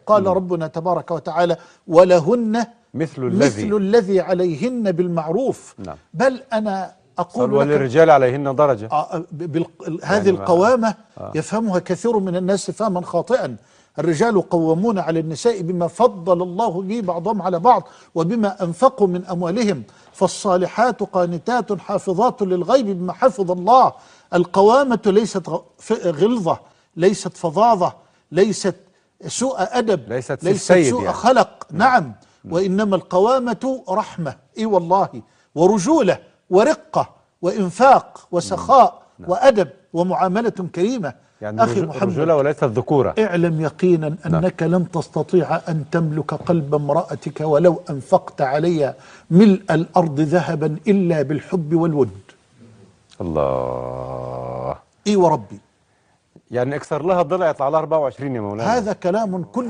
قال ربنا تبارك وتعالى: ولهن مثل الذي عليهن بالمعروف. نعم. بل أنا أقول وللرجال عليهن درجة. هذه يعني القوامة يفهمها كثير من الناس فهما خاطئا. الرجال قوامون على النساء بما فضل الله به بعضهم على بعض وبما أنفقوا من أموالهم، فالصالحات قانتات حافظات للغيب بما حفظ الله. القوامة ليست غلظة، ليست فظاظة، ليست سوء أدب، ليست سوء يعني خلق. نعم. وإنما القوامة رحمة، إي والله، ورجولة ورقة وإنفاق وسخاء وأدب ومعاملة كريمة. يعني أخي محمد، رجولة وليست ذكورة. اعلم يقينا أنك لن تستطيع أن تملك قلب امرأتك ولو أنفقت عليها ملء الأرض ذهبا إلا بالحب والود. الله، إي وربي. يعني اكسر لها الضلع يطلع لها 24 يا مولانا. هذا كلام كله